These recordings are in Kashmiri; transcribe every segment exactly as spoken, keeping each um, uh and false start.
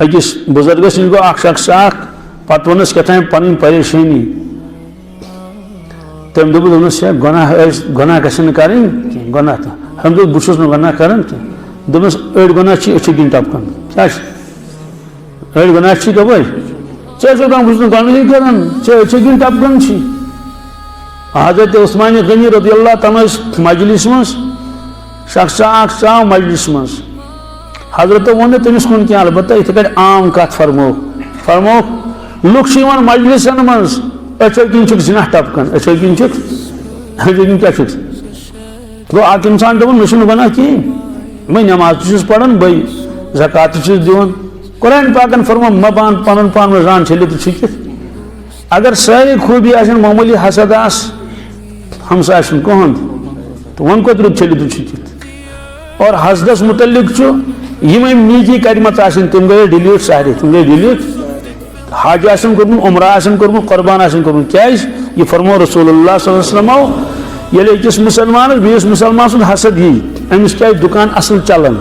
أکِس بُزرگَس نِش گوٚو اَکھ شخص اَکھ، پَتہٕ ووٚنُس کیٛاہ تام پَنٕنۍ پریشٲنی۔ تٔمۍ دوٚپ، دوٚپنَس، "ہے، گۄناہ ٲسۍ، گۄناہ گژھن نہٕ کَرٕنۍ کینٛہہ، گۄناہ تہٕ۔" أمۍ دوٚپ، "بہٕ چھُس نہٕ گۄناہ کَران کینٛہہ۔" دوٚپنَس، "أڑۍ گۄناہ چھِ أچھو کِنۍ ٹَپکان۔" کیٛاہ چھِ؟ أڑۍ گۄناہ چھِ کَپٲرۍ؟ ژےٚ ٲسۍ اوٚتام، بہٕ چھُس نہٕ گۄناہٕے کَران، ژےٚ أچھو کِنۍ ٹَپکان چھِ۔ حضرت عثمان غنی رضی اللہ تعالیٰ عنہ ٲسۍ مجلس منٛز، شخصا اکھ ژاو مجلس منٛز۔ حضرتو ووٚن نہٕ تٔمِس کُن کینٛہہ، البتہ یِتھٕ کٔنۍ عام کتھ فرمووُکھ۔ فرمووُکھ، لُکھ چھِ یِوان مجلسن منٛز، أچھو کِنۍ چھُکھ زِناہ ٹپکان، أچھو کِنۍ چھُکھ، أچھو کِنۍ کیٛاہ چھُکھ؟ گوٚو اکھ انسان دَپان، "مےٚ چھُنہٕ گۄناہ کِہیٖنۍ، بہٕ نٮ۪ماز تہِ چھُس پران، بہٕ زکات تہِ چھُس دِوان۔" قرآن پاکن فرموو، "مہ بان پنُن پان منٛز ران چھٔلِتھ تہٕ چھُکِتھ۔" اگر سٲری خوٗبی آسن، معموٗلی حسد آس، ہمساے سُنٛد کٕہٕنٛد، تہٕ وۄنۍ کوٚت رُت چھٔلِتھ تہٕ چھُکِتھ؟ اور حسدس متعلق چھُ، یِم أمۍ نیکی کرِمژٕ آسن، تِم گٔیے ڈیلیٹ سارے، تِم گٔیے ڈیلیٹ۔ حج آسن کوٚرمُت، عمرہ آسن کوٚرمُت، قربان آسن کوٚرمُت۔ کیٛازِ؟ یہِ فرموو رسول اللہ صلی اللہ علیہ وسلمو، ییٚلہِ أکِس مُسلمانس بیٚیِس مُسلمان سُنٛد حسد یی، أمِس کیٛازِ دُکان اصٕل چلان؟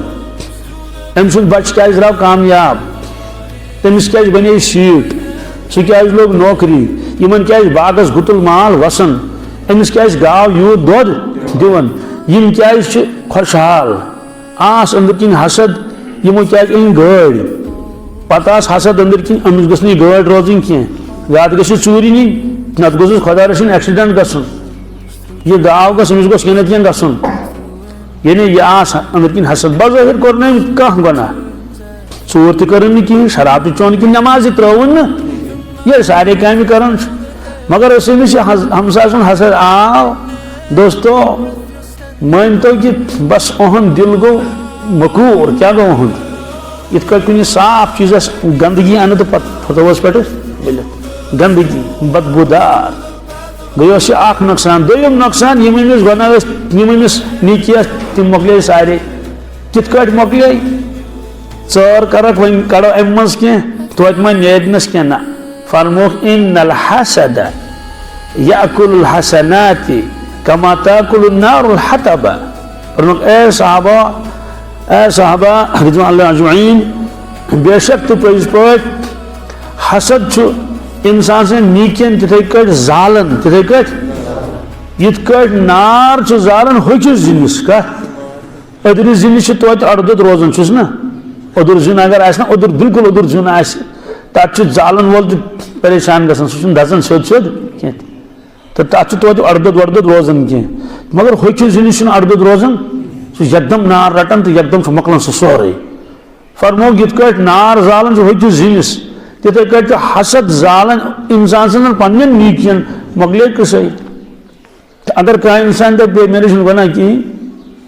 أمۍ سُنٛد بچہٕ کیٛازِ درٛاو کامیاب؟ تٔمِس کیٛازِ بنے سیٖٹ؟ سُہ کیٛازِ لوٚگ نوکری؟ یِمن کیٛازِ باغس گُتُل مال وسان؟ أمِس کیٛازِ گاو یوٗت دۄد دِوان؟ یِم کیٛازِ چھِ خۄشحال؟ آس أنٛدٕرۍ کِنۍ حسد، یِمو کیٛازِ أنۍ گٲڑۍ؟ پتہٕ آس حسد أنٛدٕرۍ کِنۍ، أمِس گٔژھ نہٕ یہِ گٲڑۍ روزٕنۍ کینٛہہ، یا تہٕ گٔژھِس ژوٗرِ نِنۍ، نتہٕ گوٚژھُس خۄدا رٔچھِنۍ ایکسیڈنٹ گژھُن۔ یہِ گاو گٔژھ، أمِس گوٚژھ کینٛہہ نتہٕ کینٛہہ گژھُن۔ یعنی یہِ آس أنٛدٕرۍ کِنۍ حسد۔ بظٲہِر کوٚر نہٕ أمۍ کانٛہہ گۄناہ، ژوٗر تہِ کٔرٕن نہٕ کِہیٖنۍ، شراب تہِ چوٚن کِہیٖنۍ، نٮ۪ماز تہِ ترٛٲوٕن نہٕ، ییٚلہِ سارے کامہِ کران چھُ۔ مگر یُس أمِس یہِ حس-، ہمساے سُنٛد حسد آو، دوستو، مٲنۍ تو کہِ بس اُہُنٛد دِل گوٚو مکوٗر۔ کیٛاہ گوٚو اُہُنٛد؟ یِتھ کٲٹھۍ کُنہِ صاف چیٖزس گندگی انہٕ تہٕ پتہٕ پھُٹووس پٮ۪ٹھ ؤلِتھ۔ گندگی، بدبوٗدار۔ گوٚو یہِ اوس یہِ اکھ نۄقصان۔ دوٚیِم نۄقصان، یِم أمِس گۄناہ ٲسۍ، یِم أمِس نیکی ٲسۍ، تِم مۄکلے سارے۔ کِتھ کٲٹھۍ مۄکلے؟ ژٲر کرکھ، وۄنۍ کڑو امہِ منٛز کینٛہہ، توتہِ ما نیرنس کینٛہہ؟ نہ۔ فرمووُکھ، "ان الحسد یاکل الحسنات کما تاکل النار الحطب۔" فرمووُکھ، اے صحابہ، اے صحابہ رضوان اللہ اجمعین، بے شک تہٕ پٔزۍ پٲٹھۍ حسد چھُ انسان سٕنٛدٮ۪ن نیکین تِتھے کٲٹھۍ زالان، تِتھے کٲٹھۍ یِتھ کٲٹھۍ نار چھُ زالان ہوٚکھِس زِنِس۔ کتھ؟ أدرِس زِنِس چھِ توتہِ اَڑٕ دوٚد روزان، چھُس نہ؟ اوٚدُر زیُن اگر آسہِ نہ، اوٚدُر، بالکل اوٚدُر زیُن آسہِ، تَتھ چھُ زالَن وول تہِ پریشان گژھان، سُہ چھُنہٕ دَزان سیوٚد سیوٚد کینٛہہ۔ تہٕ تَتھ چھُ توتہِ اَڑٕ دوٚد وَڑٕ دوٚد روزان کینٛہہ۔ مگر ہوٚکھِس زِنِس چھُنہٕ اَڑٕ دوٚد روزان، سُہ چھُ یَکدَم نار رَٹان تہٕ یَکدَم چھُ مۄکلان سُہ سورُے۔ فرموو، یِتھ کٲٹھۍ نار زالان چھُ ہوٚکھِس زِنِس، تِتھَے کٲٹھۍ چھُ حسد زالان اِنسان سٕنٛزَن پنٛنٮ۪ن نیٖکیَن، مۄکلے قٕصَے۔ تہٕ اگر کانٛہہ اِنسان دَپہِ، "بیٚیہِ مےٚ نہ چھُنہٕ گۄناہ کِہیٖنۍ"،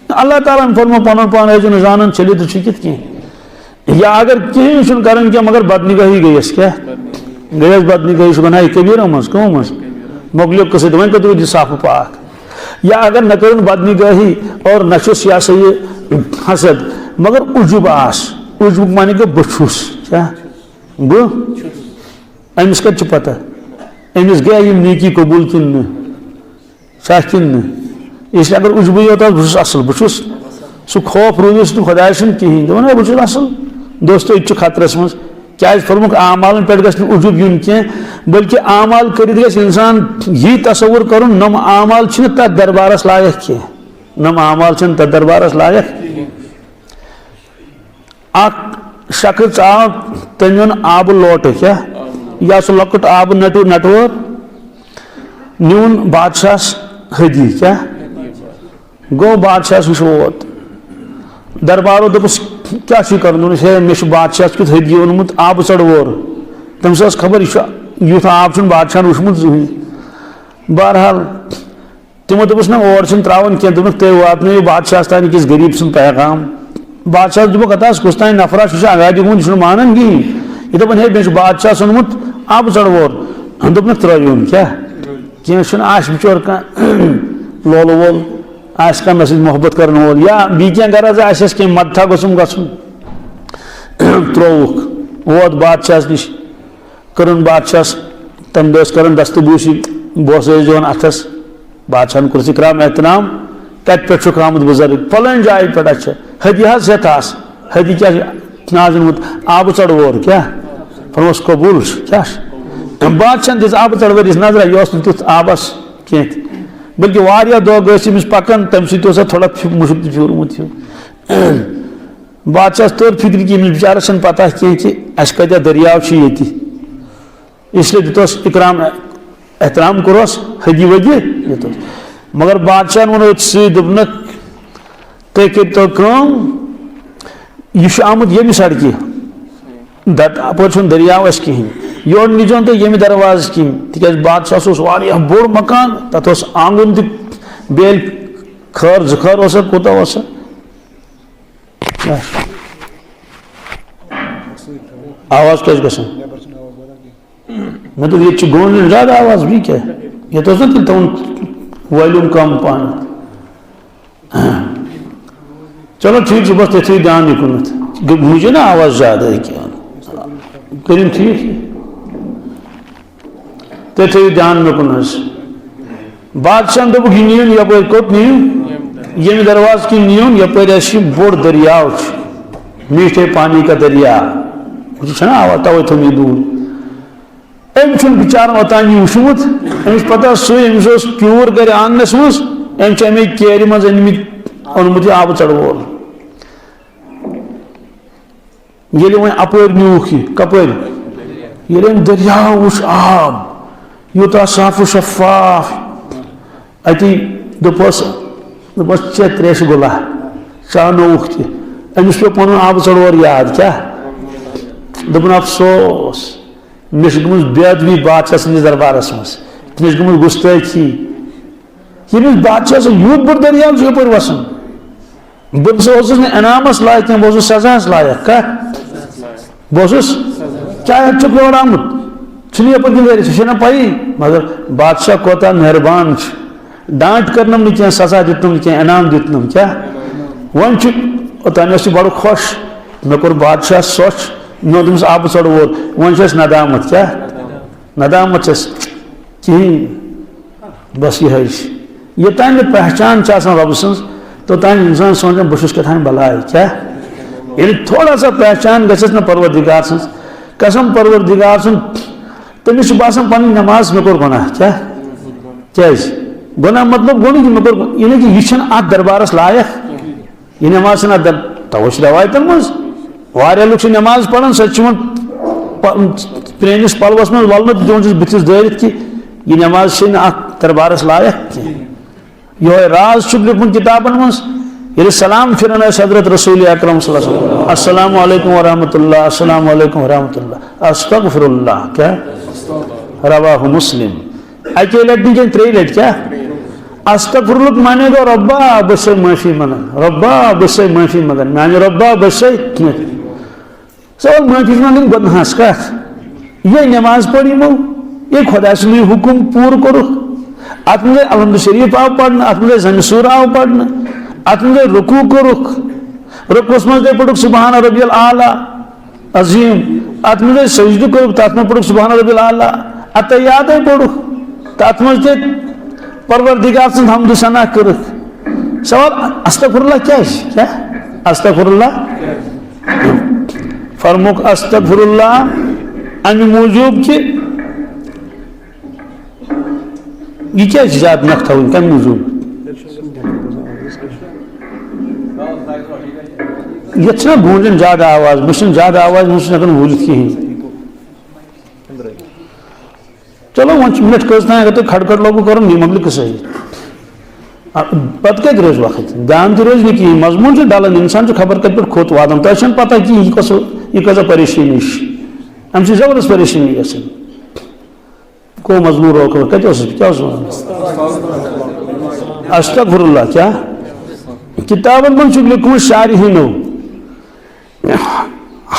اللہ تعالیٰ ہَن فرموو، پَنُن پان ٲسۍزیو نہٕ زانان، چھٔلِتھ تہٕ چھُکِتھ کینٛہہ۔ یا اگر کِہیٖنۍ چھُنہٕ کَران کینٛہہ، مگر بدنِگٲہی گٔیَس کیٛاہ؟ گٔیَس بدنِگٲہی، سُہ گۄناہ کبیٖرہ منٛز، کَمو منٛز؟ مۄکلیو قٕصہٕ تہِ، وۄنۍ کَتہِ روٗد یہِ صاف و پاک؟ یا اگر نہ کٔرٕن بدنِگٲہی اور نہ چھُس یہِ ہسا یہِ حسد، مگر عجوٗب آس، عجوٗبُک معنی گوٚو بہٕ چھُس، کیٛاہ؟ بہٕ؟ أمِس کَتہِ چھِ پَتہ؟ أمِس گٔیہ یِم نیکی قبوٗل کِنہٕ نہٕ؟ چھا کِنہٕ نہٕ؟ یہِ چھِ اگر عجبٕے یوت آسہِ، بہٕ چھُس اَصٕل، بہٕ چھُس، سُہ خوف روٗدُس نہٕ خۄدایہِ سُنٛد کِہیٖنۍ۔ دَپان، "ہے، بہٕ چھُس اَصٕل۔" دوستو، یہِ تہِ چھُ خطرَس منٛز۔ کیٛازِ فرمووُکھ، اعمالَن پٮ۪ٹھ گژھِ نہٕ عجوٗب یُن کینٛہہ، بلکہِ اعمال کٔرِتھ گژھِ اِنسان یی تصوُر کَرُن، نۄم اعمال چھِنہٕ تَتھ دربارَس لایق کینٛہہ۔ نۄم اعمال چھِنہٕ تَتھ دربارَس لایق۔ اکھ شخص آو، تٔمۍ اوٚن آبہٕ لوٹہٕ، کیٛاہ؟ یا سُہ لۄکُٹ آبہٕ نٹو-، نٹور، نیوٗن بادشاہس ہدی، کیٛاہ؟ گوٚو بادشاہس نِش ووت۔ دربارو دوٚپُس، "کیٛاہ چھُے کرُن؟" دوٚپُس، "ہے، مےٚ چھُ بادشاہس کیُتھ ہدی اوٚنمُت، آبہٕ ژٔڑ وور۔" تٔمِس ٲس خبر، یہِ چھُ، یُتھ آب چھُنہٕ بادشاہن وُچھمُت زٕہٕنۍ۔ بہرحال، تِمو دوٚپُس، "نہ، اور چھِنہٕ ترٛاوان کینٛہہ۔" دوٚپُکھ، "تُہۍ واتنٲیِو بادشاہَس تام أکِس غریٖب سُنٛد پیغام۔" بادشاہَس دوٚپُکھ، "ہتا حظ، کُس تام نفرا چھُ، یہِ چھُ انگادِ ہُنٛد، یہِ چھُنہٕ مانان کِہیٖنۍ۔" یہِ دَپان، "ہے، مےٚ چھُ بادشاہَس اوٚنمُت آبہٕ ژَڑ وور۔" دوٚپنَکھ، "ترٛٲیِوُن کیٛاہ؟ کینٛہہ چھُنہٕ، آسہِ بِچور کانٛہہ لولہٕ وول، آسہِ کانٛہہ مےٚ سۭتۍ محبت کَرَن وول، یا بیٚیہِ کینٛہہ غرض آسٮ۪س، کینٛہہ مدتھا گوٚژھُم گژھُن۔" ترٛووُکھ، ووت بادشاہَس نِش۔ کٔرٕن بادشاہس، تَمہِ دۄہ ٲسۍ کران دستہٕ بوٗسی، بوسہٕ ٲسۍ دِوان اَتھس۔ بادشاہن کوٚرُس اِکرام احترام، "کَتہِ پٮ۪ٹھ چھُکھ آمُت بُزرگ؟" "فلٲنۍ جایہِ پٮ۪ٹھ۔" "اچھا، ہدی حظ ہٮ۪تھ آس؟" "ہدی کیٛاہ چھِ؟" نازل ووت آبہٕ ژَڑٕ وور، کیٛاہ؟ فرموس قبوٗل چھُ، کیٛاہ چھُ؟ بادشاہن دِژ آبہٕ ژَڑٕ ؤرِس نظرا، یہِ اوس نہٕ تیُتھ آبس کینٛہہ تہِ۔ بلکہِ واریاہ دۄہ گٔے أمِس پکان، تَمہِ سۭتۍ اوس اَتھ تھوڑا پھِ-، مُشُک تہِ پھیوٗرمُت ہیوٗ۔ بادشاہس توٚر فِکرِ کہِ أمِس بِچارس چھَنہٕ پتہ کینٛہہ کہِ اَسہِ کۭتیٛاہ دٔریاو چھِ ییٚتہِ۔ اس لیے دیُتُس اِکرام، احترام کوٚرُس، حدی ودی دیُتُس۔ مگر بادشاہن ووٚن أتھۍ سۭتۍ، دوٚپنکھ، "تُہۍ کٔرۍتو کٲم، یہِ چھُ آمُت ییٚمہِ سڑکہِ، دت-، اَپٲرۍ چھُنہٕ دٔریاو اَسہِ کِہیٖنۍ۔ یورٕ نیٖزیون تُہۍ ییٚمہِ دروازٕ کِنۍ"، تِکیٛازِ بادشاہس اوس واریاہ بوٚڑ مکان، تَتھ اوس آنٛگُن تہِ، بیٚیہِ خٲر زٕ خٲر اوس اَتھ، کوٗتاہ اوس اَتھ؟ آواز کیٛازِ گژھان؟ مےٚ دوٚپ، ییٚتہِ چھِ گونٛڈ زیادٕ آواز، بیٚیہِ کیٛاہ؟ ییٚتہِ اوس نا تیٚلہِ تھاوُن volume کم پہن۔ چلو ٹھیٖک چھُ، بس تُہۍ تھٲیِو دیان یہِ کُنتھ۔ گ-، مُجہِ نا آواز زیادٕ أکیٛاہ۔ کٔرِو ٹھیٖک یہِ۔ تُہۍ تھٲیِو دیان مےٚ کُن حظ۔ بادشاہن دوٚپُکھ، "یہِ نِیِو یپٲرۍ، کوٚت نِیِو؟ ییٚمہِ دروازٕ کِنۍ نِیُن، یپٲرۍ اَسہِ یہِ بوٚڑ دٔریاو چھُ، میٖٹھے پانی کا دریا۔" یہِ چھَنا آواز، تَوَے تھوٚو مےٚ یہِ دوٗر۔ أمۍ چھُنہٕ بِچارَن اوٚتام یہِ وٕچھمُت، أمِس پَتہ سُے، أمِس اوس کیوٗر گَرِ آنٛگنَس منٛز، أمۍ چھُ اَمے کیرِ منٛز أنمٕتۍ، اوٚنمُت یہِ آبہٕ ژَڑٕ وول۔ ییٚلہِ وۄنۍ اَپٲرۍ نیوٗکھ یہِ، کَپٲرۍ؟ ییٚلہِ أمۍ دٔریاو وُچھ، آب یوٗتاہ صاف و شفاف، اَتی دوٚپُس، دوٚپُس، "ژےٚ ترٛیشہِ گُلہ، ژٕ اَننووُکھ تہِ۔" أمِس پیوٚو پَنُن آبہٕ ژَڑٕ وور یاد، کیٛاہ؟ دوٚپُن، "افسوس، مےٚ چھِ گٔمٕژ بے ادبی بادشاہ سٕنٛدِس دربارس منٛز، مےٚ چھِ گٔمٕژ گُستٲخی۔" ییٚمِس بادشاہ سُنٛد یوٗت بوٚڑ دٔریاو چھُ یَپٲرۍ وَسان۔ بہٕ نہ سا اوسُس نہٕ انعامس لایق کینٛہہ، بہٕ اوسُس سزاہس لایق۔ کَتھ؟ بہٕ اوسُس، کیٛاہ اَتھ چھُکھ یورٕ آمُت؟ چھُنہٕ یَپٲرۍ کِنۍ گرِ، ژےٚ چھےٚ نہ پَیی؟ مگر بادشاہ کوتاہ مہربان چھُ۔ ڈانٹ کٔرنَم نہٕ کینٛہہ، سزا دیُتنَم نہٕ کینٛہہ، انعام دیُتنَم۔ کیٛاہ؟ وۄنۍ چھُ، اوٚتام اوس یہِ بَڑٕ خۄش۔ مےٚ کوٚر بادشاہ سۄچھ، مےٚ اوٚن تٔمِس آبہٕ ژَڑٕ وور۔ وۄنۍ چھُ اَسہِ ندامت۔ کیٛاہ؟ ندامت چھَس کِہیٖنۍ۔ بس یِہوٚے چھِ۔ یوٚتام نہٕ پہچان چھِ آسان رۄبہٕ سٕنٛز، توٚتام چھُ اِنسان سونٛچان، "بہٕ چھُس کیٛاہ تام بلاے۔" کیٛاہ؟ ییٚلہِ تھوڑا سا پہچان گژھٮ۪س نہ پروردگار سٕنٛز، قسم پروردگار سُنٛد، تٔمِس چھُ باسان، "پنٕنۍ نماز، مےٚ کوٚر گۄناہ۔" کیٛاہ؟ کیٛازِ؟ گۄناہ مطلب گوٚو نہٕ کہِ مےٚ کوٚر، یعنی کہِ یہِ چھُنہٕ اَتھ دربارس لایق۔ یہِ نماز چھَنہٕ اَتھ در-، توے چھِ رٮ۪وایتَن منٛز واریاہ لُکھ چھِ نماز پَران، سۄ تہِ چھِ یِوان پ-، پرٛٲنِس پَلوَس منٛز وَلنہٕ تہٕ دِوان چھِس بٕتھِس دٲرِتھ کہِ یہِ نماز چھِ نہٕ اَتھ دربارَس لایق کینٛہہ۔ یِہوٚے راز چھُکھ لیوٗکھمُت کِتابَن منٛز۔ ییٚلہِ سلام پھِران ٲسۍ حضرت رسول اکرم صلی اللہ علیہ وسلم، "السلام علیکم ورحمۃ اللہ، السلام علیکم ورحمۃ اللہ، استغفر اللہ"، کیٛاہ؟ رواہ مسلم۔ اَکے لَٹہِ نہٕ کینٛہہ، ترٛیٚیہِ لَٹہِ۔ کیٛاہ؟ استغفر اللہُک معنی گوٚو، "رۄبا، بہٕ چھُسَے معٲفی منٛگان، رۄبا، بہٕ چھُسَے معٲفی منٛگان، میٛانہِ رۄبا، بہٕ چھُسَے معٲفی۔" سوال معٲفی منٛگٕنۍ گۄناہَس کَتھ؟ یہِ نٮ۪ماز پٔر یِمو، یہِ خۄدا سُنٛدُے حُکُم پوٗرٕ کوٚرُکھ۔ اَتھ منٛز الحمد شریف آو پَرنہٕ، اَتھ منٛز زَمہِ سوٗرٕ آو پَرنہٕ، اَتھ منٛز رکوع کوٚرُکھ، رکوعس منٛز تہِ پوٚرُکھ سبحان ربی الاعلیٰ۔ عظیم۔ اتھ منٛز أسۍ سجدٕ کوٚرُکھ، تتھ منٛز پوٚرُکھ سبحان ربی الاعلیٰ، اتحیاتَے پوٚرُکھ، تتھ منٛز تہِ پروردگار سٕنٛز حمد و ثنا کٔرٕکھ۔ سوال، استغفر اللہ کیٛاہ چھِ؟ کیٛاہ؟ استغفر اللہ۔ فرموکھ استغفر اللہ امہِ موٗجوٗب کہِ یہِ کیٛازِ چھِ زیادٕ نکھٕ تھاوٕنۍ؟ کَمہِ موٗجوٗب؟ یَتھ چھِنہ گوٗنجان زیادٕ آواز، مےٚ چھِنہٕ زیادٕ آواز، مےٚ چھُنہٕ ہٮ۪کان بوٗزِتھ کِہیٖنۍ۔ چلو، وۄنۍ چھِ مِنٹ کٔژ تام، اگر تُہۍ کھڑ کھڑ لوگوٗ کَرُن، یہِ مۄکلہِ قٕصَے۔ آ، پَتہٕ کَتہِ روزِ وقت؟ دیان تہِ روزِ نہٕ کِہیٖنۍ، مضموٗن چھُ ڈَلان، اِنسان چھُ خبر کَتہِ پٮ۪ٹھ کھوٚت واتان، تۄہہِ چھَنہٕ پَتہ کِہیٖنۍ، یہِ کۄس، یہِ کۭژاہ پریشٲنی چھِ۔ اَمہِ سۭتۍ زبردست پریشٲنی گژھان۔ کو مضمون روکو، کتہِ اوسُس بہٕ؟ کیٛاہ اوسُس وَنان؟ استغفر اللہ، کیٛاہ؟ کِتابن منٛز چھُکھ لیوٗکھمُت شارحینو،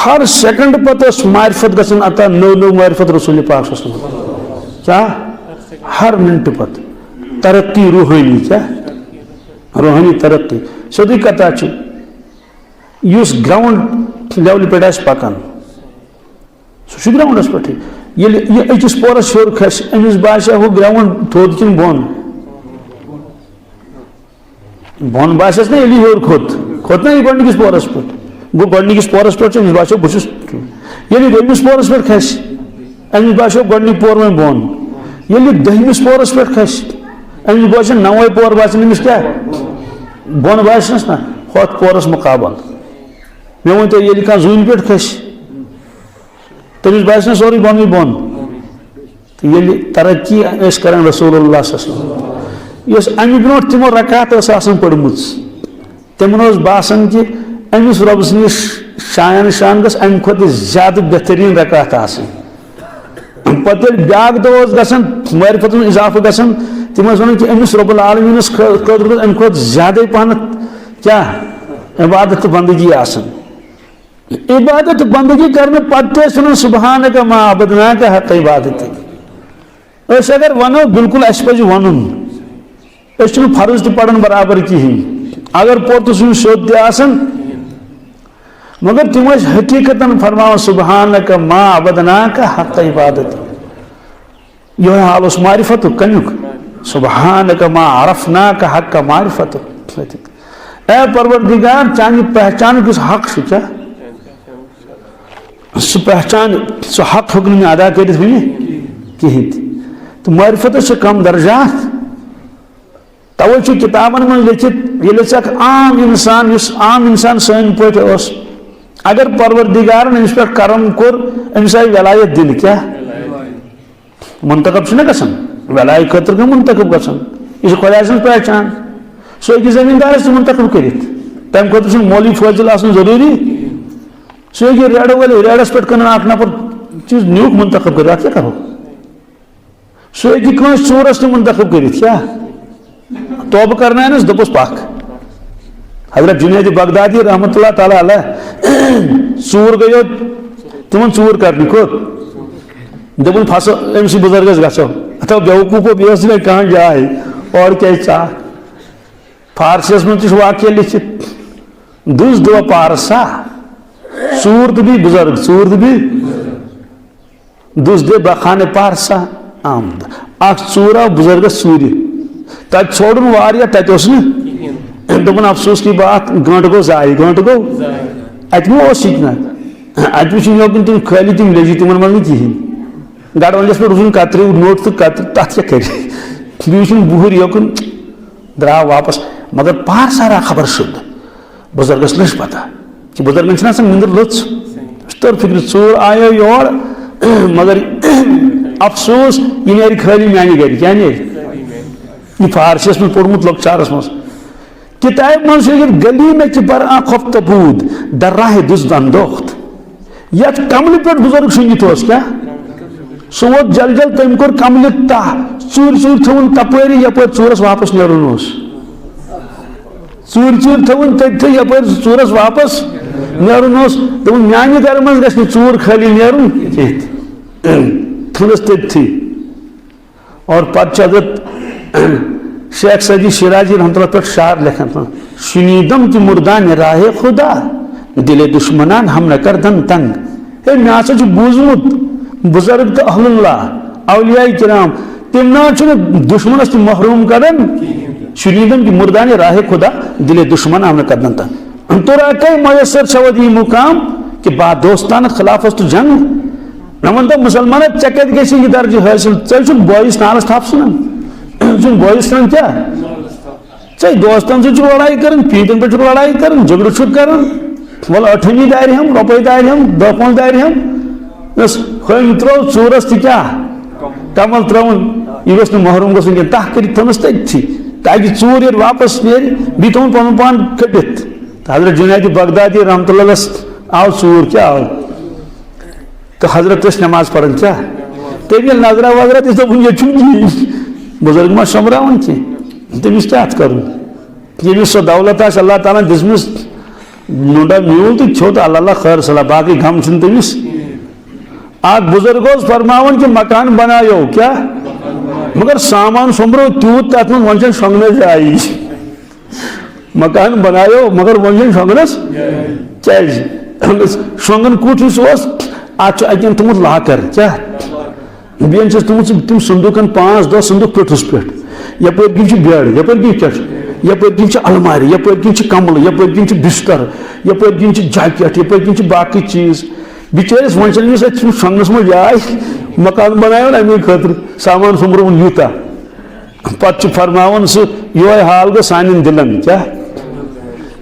ہر سیکنڈ پتہٕ ٲس معرفت گژھان عطا، نٔو نٔو معرفت رسول پاک صلی اللہ علیہ وسلم۔ کیٛاہ؟ ہر منٹہٕ پتہٕ ترقی روحٲنی، کیٛاہ؟ روحٲنی ترقی۔ سیوٚدُے کتھا چھِ، یُس گراؤنڈ لیولہِ پٮ۪ٹھ آسہِ پکان، سُہ چھُ گراؤنڈس پٮ۪ٹھٕے۔ ییٚلہِ یہِ أکِس پورس ہیوٚر کھسہِ، أمِس باسہِ ہا ہُہ گراؤنڈ تھوٚد کِنہٕ بۄن؟ بۄن باسٮ۪س نا، ییٚلہِ یہِ ہیوٚر کھوٚت، کھوٚت نا یہِ گۄڈٕنِکِس پورس پٮ۪ٹھ۔ گوٚو گۄڈٕنِکِس پورس پٮ۪ٹھ چھُ أمِس باسیو بہٕ چھُس، ییٚلہِ یہِ دوٚیمِس پورس پٮ۪ٹھ کھسہِ، أمِس باسیو گۄڈٕنیُک پور وۄنۍ بۄن۔ ییٚلہِ یہِ دٔہمِس پورس پٮ۪ٹھ کھسہِ، أمِس باسیو نوے پور باسن أمِس کیٛاہ؟ بۄن باسنس نہ، ہۄتھ پورس مقابل۔ مےٚ ؤنۍ تو، ییٚلہِ کانٛہہ زوٗنہِ پٮ۪ٹھ کھسہِ، تٔمِس باسہِ نہ سورُے بۄنٕے بۄن؟ تہٕ ییٚلہِ ترقی ٲسۍ کران رسول اللہ صلی اللہ علیہ وسلم، یۄس اَمہِ برونٛٹھ تِمو رکعت ٲس آسان پٔرمٕژ، تِمن اوس باسان کہِ أمِس رۄب سٕنٛدِس شایان شان گٔژھ اَمہِ کھۄتہٕ زیادٕ بہتریٖن رکعت آسٕنۍ۔ پتہٕ ییٚلہِ بیٛاکھ دۄہ اوس گژھان، معرفت منٛز اضافہٕ گژھان، تِم ٲسۍ وَنان کہِ أمِس رۄب العالمیٖنَس خٲ-، خٲطرٕ گٔژھ اَمہِ کھۄتہٕ زیادَے پَہَن کیٛاہ؟ عبادت تہٕ بندگی آسان۔ عبادت بندگی کرنہٕ پتہٕ تہِ ٲسۍ وَنان، "سبحانک ما عبدناک حق عبادتک۔" أسۍ اگر وَنو، بالکل اَسہِ پَزِ وَنُن، أسۍ چھِنہٕ فرض تہِ پَران برابر کِہیٖنۍ۔ اگر پوٚر تہٕ سُہ چھُنہٕ سیوٚد تہِ آسان، مگر تِم ٲسۍ حقیٖقتاً فرماوان، "سبحانک ما عبدناک حق عبادتک۔" یِہوٚے حال اوس معرفتُک، کَمیُک؟ "سبحانک ما عرفناک حق معرفتک۔" اے پروردگار، چانہِ پہچانُک یُس حق چھُ، کیٛاہ؟ سُہ پہچان، سُہ حق ہیوٚک نہٕ مےٚ ادا کٔرِتھ وٕنہِ کِہیٖنۍ تہِ۔ تہٕ معرفتس چھِ کم درجات۔ توے چھُ کتابن منٛز لیکھِتھ، ییٚلہِ ژٕ اکھ عام انسان، یُس عام انسان سٲنۍ پٲٹھۍ اوس، اگر پروردگارن أمِس پٮ۪ٹھ کرم کوٚر، أمِس آیہِ ولایت دِنہٕ۔ کیٛاہ؟ منتخب چھُنہ گژھان، ولایت خٲطرٕ گٔے منتخب گژھان۔ یہِ چھِ خۄداے سٕنٛز پہچان۔ سُہ ہیٚکہِ زٔمیٖندارَس تہِ منتخب کٔرِتھ۔ تَمہِ خٲطرٕ چھُنہٕ مولوی فٲضِل آسُن ضروٗری۔ سُہ ہیٚکہِ ریڈٕ وٲلِس، ریڈَس پٮ۪ٹھ کٕنان اکھ نفر چیٖز، نیوٗکھ منتخب کٔرِتھ، اَتھ کیٛاہ کَرو؟ سُہ ہیٚکہِ کٲنٛسہِ ژوٗرَس تہِ منتخب کٔرِتھ۔ کیٛاہ؟ توبہٕ کرناونس، دوٚپُس، "پکھ۔" حضرت جنید بغدادی رحمتہ اللہ تعالیٰ علیہ، ژوٗر گٔیو، تِمن ژوٗر کرنہِ کوٚت؟ دوٚپُن، "پھسو أمسٕے بُزرگس گژھو۔" اتھو بیوقوٗفو، بیٚیہِ ٲس نہٕ کانٛہہ جاے، اورٕ کیٛازِ ژاکھ؟ فارسیس منٛز تہِ چھُ واقعہ لیکھِتھ، دُز دِوا پارسا، ژوٗر تہٕ بیٚیہِ بُزرگ، ژوٗر تہٕ بیٚیہِ۔ دُز دِ بخانِ پارسا آمد۔ اکھ ژوٗر آو بُزرگس ژوٗرِ۔ تتہِ ژھوڑُن واریاہ، تتہِ اوس نہٕ۔ دوٚپُن، "افسوس کی بات، گٲنٹہٕ گوٚو ضایع، گٲنٹہٕ گوٚو۔" اتہِ ما اوس یہِ تہِ نہ؟ اتہِ وٕچھِن یوکُن تِم خٲلی تِم لیٚجہِ، تِمن منٛز نہٕ کِہیٖنۍ۔ گڑونجس پٮ۪ٹھ وٕچھُن کترِ، نوٚٹ تہٕ کترِ، تتھ کیٛاہ کرِ؟ بیٚیہِ وٕچھُن بُہُر یوکُن، درٛاو واپس۔ مگر پارسا را خبر شُد۔ بُزرگس نہ چھِ پتہ کہِ بُزرگن چھِنہٕ آسان نِندٕر لٔژھ۔ تٔر فِکرِ، ژوٗر آیو یور، مگر افسوس، یہِ نیرِ خٲلی میانہِ گرِ۔ کیٛاہ نیرِ؟ یہِ فارسیس منٛز پوٚرمُت لۄکچارس منٛز۔ کتابہِ منٛز چھُ لیکھِتھ، "گلی میں کہ بر آنکھ خفت بود، در راہ دزد اندوخت۔" یتھ کملہِ پٮ۪ٹھ بُزرگ شۄنٛگِتھ اوس، کیٛاہ؟ سُہ ووت جل جل، تٔمۍ کوٚر کملہِ تہ، ژوٗرِ ژوٗرِ تھٲوٕن تپٲری، یپٲرۍ ژوٗرس واپس نیرُن اوس۔ ژوٗرِ ژوٗرِ تھٲوٕن تٔتھٕے، یپٲرۍ ژوٗرس واپس نیرُن اوس۔ دوٚپُن، "میانہِ گرٕ منٛز گژھِ نہٕ ژوٗر خٲلی نیرُن کینٛہہ۔" تھٲونس تٔتھٕے۔ اور پتہٕ چھُ حضرت شیخ سعدی شیرازی رحمتہ اللہ پٮ۪ٹھ شعر لیکھان، "شنیدم کہ مردان راہ خدا، دل دشمنان ہم نہ کردن تنگ۔" ہے، مےٚ ہسا چھُ بوٗزمُت، بُزرگ تہٕ اہل اللہ، اولیاء کرام، تِم نہ چھِنہٕ دُشمنس تہِ محروم کران۔ "شنیدم کہ مردان راہ خدا، دل دشمن ہم نہ کردن تنگ۔" تو را کئی میسر شود یہ مقام کہ با دوستان خلاف است جنگ۔ نہ ؤنۍ تو مسلمان، ژےٚ کتہِ گژھِ یہِ درجہِ حٲصِل؟ ژےٚ چھُکھ بٲیِس نالس تھپھ ژھٕنان۔ ژٕ چھُکھ بٲیِس ژھٕنان کیٛاہ؟ ژےٚ دوستن سۭتۍ چھُکھ لڑایہِ کران، پیٖتٮ۪ن پٮ۪ٹھ چھُکھ لڑایہِ کران، جھگڑٕ چھُکھ کران۔ وَلہٕ ٲٹھٲنی دارِ ہٮ۪م، رۄپَے دارِ ہٮ۪م، دَہ پانٛژھ دارِ ہٮ۪م۔ بس ہُمۍ ترٛٲو ژوٗرس تہِ کیٛاہ؟ کمل ترٛٲوٕن۔ یہِ گوٚژھ نہٕ محروم گژھُن کینٛہہ۔ تَتھ کٔرِتھ تھٲونَس تٔتھی، تاکہِ ژوٗر ییٚلہِ واپس نیرِ، بیٚیہِ تھاوُن پنُن پان کٔڑِتھ۔ تہٕ حضرت جنید بغدادی رحمتہ اللہ علیہس آو ژوٗر، کیٛاہ آو؟ تہٕ حضرت ٲسۍ نماز پران، کیٛاہ؟ تٔمۍ ییٚلہِ نظرا وظرا دِژ، دوٚپُن، "ییٚتہِ چھُنہٕ کِہیٖنۍ، بُزرگ ما سۄمبراوان کینٛہہ، تٔمِس کیٛاہ اَتھ کَرُن؟" ییٚمِس سۄ دولت آسہِ اللہ تعالیٰ ہن دِژمٕژ، نُنڈا میوٗل تہٕ کھیوٚو تہٕ اللہ اللہ خٲر صلاح، باقٕے غم چھُنہٕ تٔمِس۔ اکھ بُزرگ اوس فرماوان کہِ مکان بنایو، کیٛاہ؟ مگر سامان سوٚمبرو تیوٗت تَتھ منٛز، وۄنۍ چھَنہٕ شۄنٛگنَس جایی۔ مکان بنایو، مگر وۄنۍ چھُنہٕ شۄنٛگنَس۔ کیٛازِ؟ شۄنٛگَن کُٹھ یُس اوس، اَتھ چھُ اَتٮ۪ن تھوٚمُت لاکَر۔ کیٛاہ؟ بیٚیَن چھِس تھوٚمُت سُہ، تِم صندوٗقَن پانٛژھ دَہ صندوٗق پیوٚٹھُس پٮ۪ٹھ۔ یَپٲرۍ کِنۍ چھُ بیڈ، یَپٲرۍ کِنۍ کیٛاہ چھُ؟ یپٲرۍ کِنۍ چھِ المارِ، یپٲرۍ کِنۍ چھِ کملہٕ، یپٲرۍ کِنۍ چھِ بستر، یپٲرۍ کِنۍ چھِ جاکیٹ، یپٲرۍ کِنۍ چھِ باقٕے چیٖز۔ بِچٲرِس وۄنۍ چھَنہٕ أمِس اَتہِ چھُنہٕ شۄنٛگنَس منٛز جاے، مکان بناوُن اَمے خٲطرٕ، سامان سوٚمبرووُن یوٗتاہ۔ پتہٕ چھُ فرماوان سُہ، یِہوٚے حال گوٚو سانٮ۪ن دِلن۔ کیٛاہ؟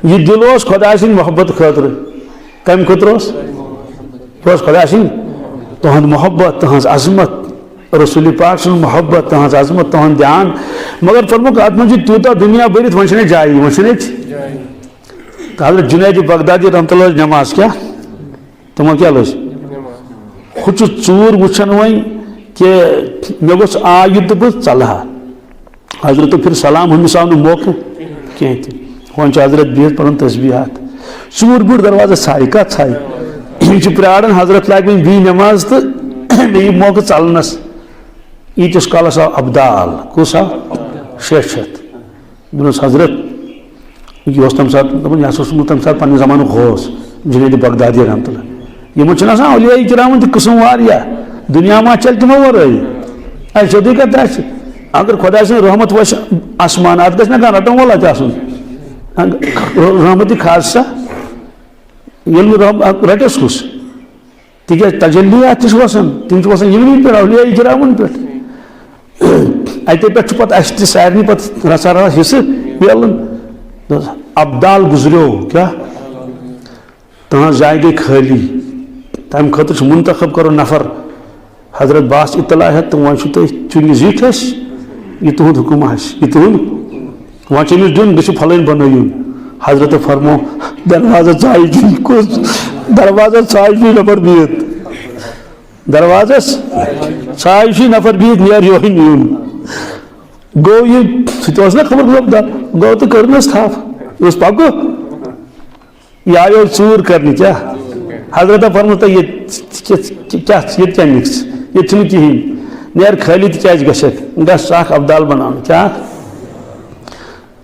یہِ دِل اوس خۄداے سٕنٛدِ محبت خٲطرٕ۔ کَمہِ خٲطرٕ اوس؟ یہِ اوس خۄداے سٕنٛدِ، تُہُنٛد محبت، تُہٕنٛز عظمت، رسول پاک سٕنٛز محبت، تُہٕنٛز عظمت، تُہُنٛد دیان۔ مگر فرمووُکھ، اَتھ منٛز چھُ تیوٗتاہ دُنیا بٔرِتھ، وۄنۍ چھَنہٕ اَتہِ جایی، وۄنۍ چھَنہٕ اَتہِ۔ تہٕ حضرت جنید بغدادی رحمتہ اللہ نماز کیٛاہ؟ تِمو کیٛاہ لٔج؟ ہُہ چھُ ژوٗر وٕچھان وۄنۍ کہِ مےٚ گوٚژھ آے یُتھ تہٕ بہٕ ژَلہٕ ہا۔ حضرت پھِر سلام، ہُمِس آو نہٕ موقعہٕ کینٛہہ تہِ۔ وۄنۍ چھُ حضرت بِہِتھ پَران تسبیٖحات۔ ژوٗر بیوٗٹھ دروازَس ژھایہِ، کَتھ ژھایہِ؟ یِم چھِ پرٛاران حضرت لاگہِ وۄنۍ بیٚیہِ نٮ۪ماز تہٕ مےٚ یی موقعہٕ ژَلنَس۔ ییٖتِس کالَس آو ابدال، کُس آو؟ شیٚے شیٚتھ۔ مےٚ دوٚپُس، حضرت، یہِ اوس تَمہِ ساتہٕ، دوٚپُن، یہِ ہسا اوس تَمہِ ساتہٕ پننہِ زمانُک غوث، جنید بغدادی رحمتہ اللہ۔ یِمن چھِنہٕ آسان اولیاء کرامن تہِ قٕسم واریاہ، دُنیا ما چلہِ تِمو ورٲے۔ اَسہِ سیوٚدُے کَتھ آسہِ، اگر خۄداے سٕنٛز رحمت وَسہِ آسمان، اَتھ گژھِ نہ کانٛہہ رَٹَن وول اَتہِ آسُن۔ رحمتِ خاصہ، ییٚلہِ نہٕ رحم-، رَٹٮ۪س کُس؟ تِکیٛازِ تجلیات تہِ چھِ وَسان، تِم چھِ وَسان یِمنٕے پٮ۪ٹھ، اولیاء کرامن پٮ۪ٹھ۔ اَتے پٮ۪ٹھ چھُ پَتہٕ اَسہِ تہِ سارنٕے پَتہٕ رَژھا رَژھا حِصہٕ میلان۔ ابدال گُزریو، کیٛاہ؟ تٕہٕنٛز جاے گٔے خٲلی۔ تَمہِ خٲطرٕ چھُ منتخب کَرُن نفر۔ حضرت باس اطلاع ہٮ۪تھ تہٕ وۄنۍ چھُ تُہۍ چُنہِ زِٹھۍ اَسہِ، یہِ تُہُنٛد حُکُم آسہِ، یہِ تُہُنٛد۔ وۄنۍ چھُ أمِس دیُن، مےٚ چھُ پھلٲنۍ بَنٲیِن۔ حضرت فرمو، دروازَس ژایہِ چھُے کُس؟ دروازَس ژایہِ چھُے نفر بِہِتھ۔ دروازَس ژایہِ چھُے نفر بِہِتھ، نیر یوہے نیُن۔ گوٚو یہِ، سُہ تہِ اوس نہ خبر مطلب دَ-، گوٚو تہٕ کٔرنَس تھپھ۔ یہِ اوس پَکُن۔ یہِ آیو ژوٗر کرنہِ، کیٛاہ؟ حضرت فرموو تۄہہِ، ییٚتہِ کیٛاہ، ییٚتہِ کیٛاہ نِکھ ژٕ؟ ییٚتہِ چھُنہٕ کِہیٖنۍ۔ نیر خٲلی تہِ کیٛازِ گژھکھ؟ گژھ ژٕ اکھ ابدال بناونہٕ۔ کیٛاہ؟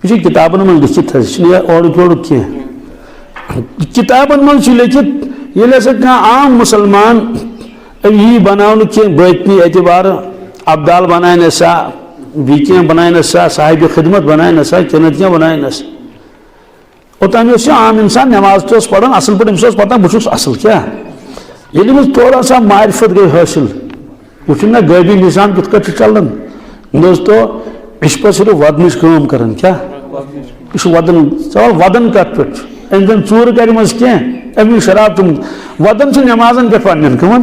یہِ چھُ کِتابن منٛز لیکھِتھ حظ، یہِ چھُنہٕ یہِ اورُک یورُک کینٛہہ۔ کِتابن منٛز چھُ لیکھِتھ، ییٚلہِ ہسا کانٛہہ عام مُسلمان یی بناونہٕ کینٛہہ بٲطنی اعتبارٕ، ابدال بناونہٕ سا، بیٚیہِ کینٛہہ بناونہٕ سا، صاحبِ خدمت بناونہٕ سا، کینٛہہ نتہٕ کینٛہہ بناونہٕ سا۔ اوٚتام اوس یہِ عام انسان، نماز تہِ اوس پران اصل پٲٹھۍ، أمِس اوس پتہ بہٕ چھُس اصل۔ کیٛاہ؟ ییٚلہِ أمِس تھوڑا سا معرفت گٔے حٲصِل، وٕچھُن نہ غٲبی نظام کِتھ کٲٹھۍ چھُ چلان۔ دوستو، یہِ چھُ پتہٕ صرف ودنٕچ کٲم کران۔ کیٛاہ؟ یہِ چھُ ودان، ژٕ وَن ودان کتھ پٮ۪ٹھ چھُ؟ أمۍ زن ژوٗرٕ کرِمژ کینٛہہ، أمۍ نیوٗ شراب چوٚمُت۔ ودان چھُ نمازن پٮ۪ٹھ پننٮ۪ن کٕمن؟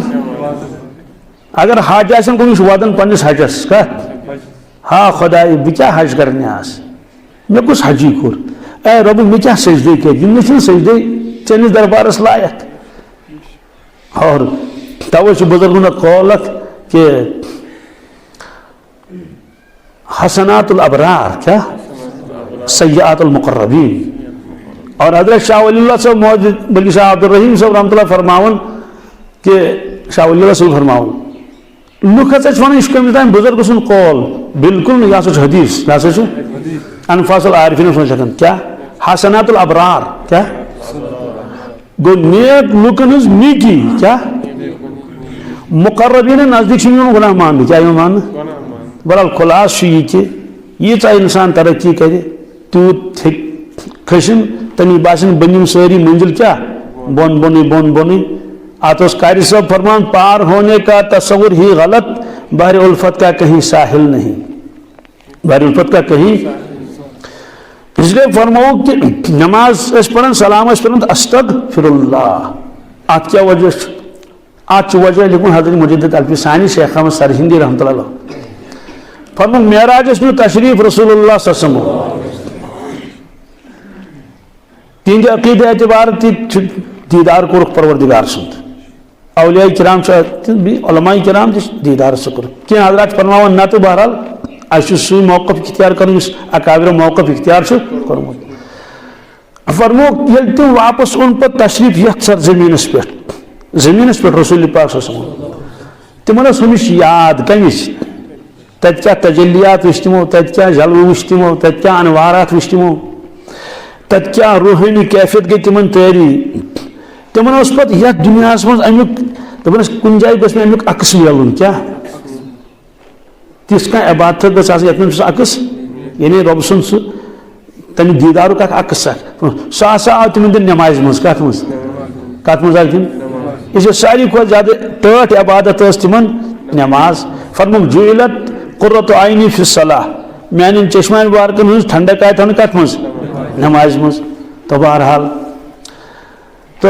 اگر حج آسن کُنہِ، یہِ چھُ ودان پننِس حجس۔ کتھ؟ ہا خداے، بہٕ کیٛاہ حج کرنہِ آس؟ مےٚ کُس حجی کوٚر؟ اے رۄبہٕ، مےٚ کیٛاہ سجدے کٔرۍ؟ یِم نہ چھِنہٕ سجدے چٲنِس دربارس لایق۔ اور توے چھُ بزرگن اکھ قول اکھ کہ حسنات الابرار کیا؟ سیئات المقربین۔ اور حضرت شاہ ولی اللہ صاحب، محدث بلکہ شاہ عبدالرحیم صاحب رحمۃ اللہ فرماوان کہ، شاہ ولی اللہ صٲب فرماوان، لُکھ ہسا چھِ وَنان، یہِ چھُ کٔمِس تام بُزرگہٕ سُنٛد قول۔ بالکل نہٕ، یہِ ہسا چھُ حدیث، یہِ ہسا چھُ انفاس العارفینس منٛز لیکھان۔ کیٛاہ؟ حسنات الابرار۔ کیٛاہ؟ گوٚو نیک لُکن ہٕنٛز نیکی۔ کیٛاہ؟ مقربین نزدیٖک چھُ یِوان گۄناہ ماننہٕ۔ کیٛاہ یِوان ماننہٕ؟ بہرحال خلاصہٕ چھُ یہِ کہِ ییٖژاہ انسان ترقی کرِ، تیوٗت ہیٚکہِ کھٔسِن، تٔمِس باسن بٔنِم سٲری مٔنزِل کیٛاہ؟ بۄن بۄنٕے، بۄن بۄنٕے۔ اتھ اوس قاری صٲب فرمان، پار ہونے کا تصور ہی غلط، بحر الفت کا کہیں ساحل نہیں۔ بحر الفت کا کہیں۔ اس لیے فرماوو کہ نماز ٲسۍ پران، سلام ٲسۍ پران، استغفر اللہ۔ اتھ کیٛاہ وجہ چھُ؟ اتھ چھُ وجہ لیکھمُت حضرت مجدد الفی ثانی شیخ احمد سرہندی رحمۃ اللہ علیہ۔ فرمووُکھ، معراجس نیوٗ تشریف رسول اللہ صلی اللہ علیہ وسلم۔ تِہنٛدِ عقیدٕ اعتبار تہِ چھُ دیٖدار کوٚرُکھ پروردگار سُنٛد۔ اولیاء کرام چھِ تہٕ بیٚیہِ علماء کرام تہِ چھِ دیٖدار سُہ کوٚرُکھ۔ کینٛہہ حضرات چھِ فرماوان، نہ تہٕ بہرحال اَسہِ چھُ سُے موقف اختیار کرُن یُس اکابرو موقف اختیار چھُ کوٚرمُت۔ فرمووُکھ، ییٚلہِ تِم واپس اوٚن پتہٕ تشریف یتھ سر زمینس پٮ۪ٹھ، زمینس پٮ۪ٹھ رسول پاک صلی اللہ علیہ وسلم، تِمن ٲس ہُمِچ یاد، کمِچ؟ تتہِ کیٛاہ تجلیات وٕچھ تِمو، تتہِ کیٛاہ جلوٕ وٕچھ تِمو، تتہِ کیٛاہ انوارات وٕچھ تِمو، تتہِ کیٛاہ روحٲنی کیفیت گٔے تِمن طٲری۔ تِمن اوس پتہٕ یتھ دُنیاہس منٛز امیُک، دپان ٲسۍ، کُنہِ جایہِ گوٚژھ مےٚ امیُک عکس میلُن۔ کیٛاہ؟ تِژھ کانٛہہ عبادت گٔژھ آسٕنۍ، یَتھ منٛز چھُ سُہ عکس، یعنی رۄب سُنٛد سُہ تَمہِ دیٖدارُک اکھ عکس اکھ۔ سُہ ہسا آو تِمن دِنہٕ نٮ۪مازِ منٛز۔ کتھ منٛز؟ کتھ منٛز آو دِنہٕ؟ یہِ چھِ ساروی کھۄتہٕ زیادٕ ٹٲٹھ عبادت ٲس تِمن نٮ۪ماز۔ فرمووُکھ، "جُعِلَتْ قُرَّتُ عَيْنِي فِي الصَّلَاةِ"، میانٮ۪ن چشمَن مُبارکن ہٕنٛز ٹھنڈک آیہِ تھاونہٕ کتھ منٛز؟ نٮ۪مازِ منٛز۔ تو بہرحال، تو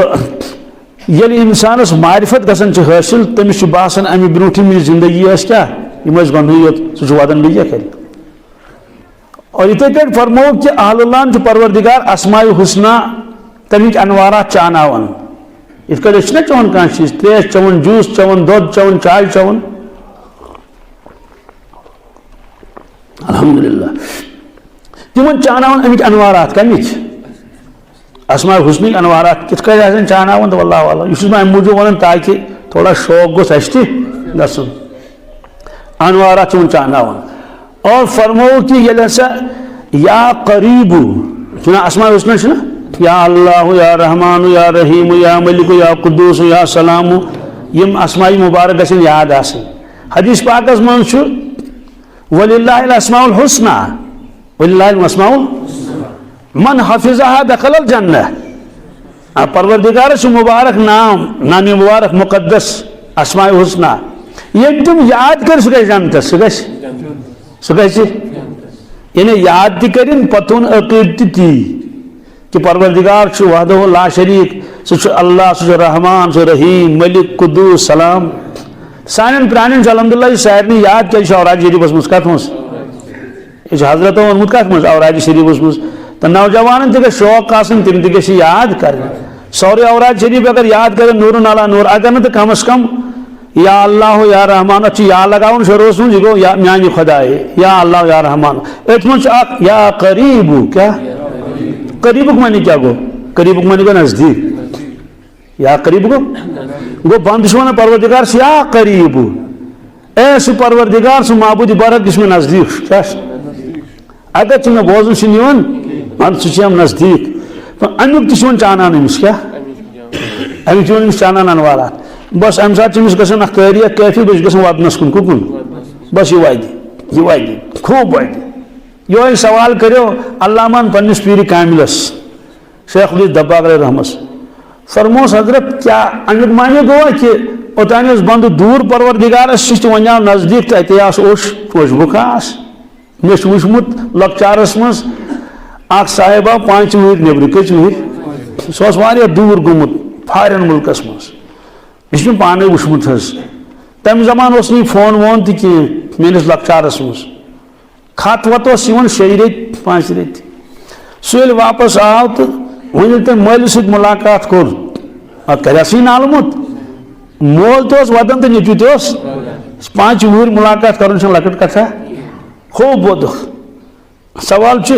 ییٚلہِ انسانس معرفت گژھان چھِ حٲصِل، تٔمِس چھُ باسان، امہِ برونٛٹھ یِم یہِ زندگی ٲس کیٛاہ؟ یِم ٲسۍ گۄڈنٕے یوت، سُہ چھُ ودان بیٚیہِ کیٛاہ کرِ؟ اور یِتھے پٲٹھۍ فرموو کہ اہل اللہ چھُ پروردگار اسماء حسنہ تَمِکۍ انوارات چاناوان۔ یِتھ کٲٹھۍ أسۍ چھِنہ چٮ۪وان کانٛہہ چیٖز، تریش چٮ۪وان، جوٗس چٮ۪وان، دۄد چٮ۪وان، چاے چٮ۪وان۔ الحمدللہ۔ تِمن چاناوان اَمِکۍ انوارات۔ کَمِکۍ؟ اسماء حسنٕکۍ انوارات کِتھ کٲٹھۍ آسن چاناوان؟ تہٕ واللہ اعلم، یہِ چھُس بہٕ اَمہِ موٗجوٗب وَنان تاکہِ تھوڑا شوق گوٚژھ اَسہِ تہِ گژھُن۔ انوارات چھِ یِمن چاناوان۔ اور فرموو کہِ ییٚلہِ ہسا یا قریب، چھُنہ اسماء حسنہ چھُنہ؟ یا اللہ، یا رحمان، یا رحیم، یا ملک، یا قدوس، یا سلام، یِم اسماء مبارک گژھن یاد آسٕنۍ۔ حدیث پاکس منٛز چھُ، "وللہ الاسماء الحسنی"، وللہ الاسماء، "من حفظها دخل الجنہ"۔ آ، پروردگارس چھُ مبارک نام، نام مبارک مقدس، اسماء حسنی۔ ییٚلہِ تِم یاد کرِ، سُہ گژھِ جنتس، سُہ گژھِ، سُہ گژھِ۔ یعنی یاد تہِ کرن، پتہٕ عقیدٕ تہِ تی۔ کہ پروردگار چھُ وحدہ لا شریک، سُہ چھُ اللہ، سُہ چھُ رحمان، سُہ چھُ رحیم، ملک، قدوس، سلام۔ سانٮ۪ن پرانٮ۪ن چھُ الحمدللہ یہِ سارنٕے یاد، کیٛازِ یہِ چھُ اوراد شریفس منٛز۔ کتھ منٛز؟ یہِ چھُ حضرتو ووٚنمُت کتھ منٛز؟ اوراد شریفس منٛز۔ تہٕ نوجوانن تہِ گژھِ شوق آسُن، تِم تہِ گژھِ یاد کرٕنۍ۔ سورُے اوراد شریف اگر یاد کرن، نورن علی نور، اگر نہٕ تہٕ کم از کم یا اللہ یا رحمان، اتھ چھُ یا لگاوُن شروعس منٛز، یہِ گوٚو یا میانہِ خدایہِ، یا اللہ یا رحمان۔ أتھۍ منٛز چھُ اکھ یا قریب، کیٛاہ؟ قریبُک معنی کیٛاہ گوٚو؟ قریبُک معنی گوٚو نزدیٖک۔ یا قریب گوٚو، گوٚو بندٕ چھُ ونان پروردگار چھُ یا قریب۔ اے سُہ پروردگار، سُہ معبوٗد برحق یُس مےٚ نزدیٖک چھُ، کیٛاہ چھُ؟ اگر ژٕ مےٚ بوزُن چھُنہٕ یِوان، مگر ژٕ چھُ یِم نزدیٖک۔ تہٕ اَمیُک تہِ چھُ یِوان چانان أمِس، کیٛاہ؟ اَمیُک چھُ یِوان أمِس چانان انوارات۔ بس اَمہِ ساتہٕ چھُ أمِس گژھان اکھ قٲریت کیفی، بیٚیہِ چھُ گژھان وَدنَس کُن۔ کُکُن؟ بس یہِ وَدِ، یہِ وَدِ، خوٗب وَدِ۔ یِہوٚے سوال کٔرِو علامہن پننِس پیٖرِ کاملس، شیخ الحدیث دباغ علیہ رحمس۔ فرموس، حضرت، کیٛاہ اَمیُک معنی گوٚوا کہ اوٚتانۍ اوس بندٕ دوٗر پروردگارس نِش تہٕ وۄنۍ آو نزدیٖک تہٕ اَتے آس اوٚش، اوٚش بُکھاس؟ مےٚ چھُ وٕچھمُت لۄکچارس منٛز اکھ صاحب آو پانٛژِ وُہٕرۍ نیٚبرٕ۔ کٔژِ وُہٕرۍ؟ سُہ اوس واریاہ دوٗر گوٚمُت، فارین مُلکس منٛز۔ یہِ چھُ مےٚ پانے وٕچھمُت حظ۔ تَمہِ زمانہٕ اوس نہٕ یہِ فون وون تہِ کینٛہہ میٲنِس لۄکچارس منٛز۔ خط وط اوس یِوان شیٚیہِ ریٚتۍ، پانٛژِ ریٚتۍ۔ سُہ ییٚلہِ واپس آو تہٕ وۄنۍ ییٚلہِ تٔمۍ مٲلِس سۭتۍ مُلاقات کوٚر، اَتھ کَریٛاو سُہ نالہٕ موٚت۔ مول تہِ اوس وَدان تہٕ نیٚچوٗ تہِ اوس۔ پانٛژِ وُہٕرۍ مُلاقات کَرُن چھَنہٕ لۄکٕٹ کَتھا۔ خوب ووٚدُکھ۔ سوال چھُ،